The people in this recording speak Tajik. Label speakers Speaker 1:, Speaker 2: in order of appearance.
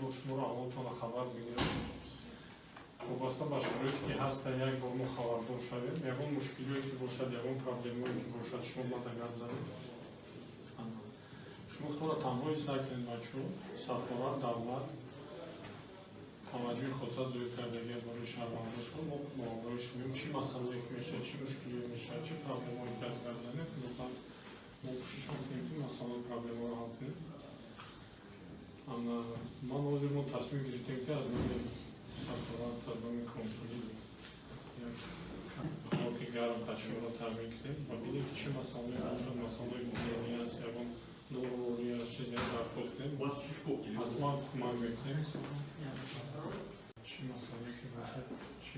Speaker 1: бор шуморо аҳволтонро хабар бигирам. Вобаста ба шароите, ки ҳаста, як бор мо хабардор шавем. Ягон мушкилие ки бошад, ягон проблемое ки бошад, шумо мада гап занед. Шумо худро танҳо ҳис накунед, бачаҳо. Сафорат, давлат таваҷҷӯҳи хоса зоҳир кардагият барои шаҳрвандошон. Мо бо ҳамроҳи шумоем. Чӣ масъалае ки мешавад, чӣ мушкилие мешавад, чӣ проблемое ки аст, гап занед. Лутфан, мо кӯшиш мекунем, ки масъалаи проблемаро ҳал кунем. Ман ҳозир мо тасмим гирифтем, ки аз номи сафорат, аз номи консулӣ як хоки гарм шуморо таъмин кунем ва бинем, ки чӣ масъалае бошад, масъалаи гигиенӣ аст, ягон доруворӣ аст, чизе дархост кунем, ҳатман кӯмак мекунем. Чӣ масъалае ки бошад, чӣ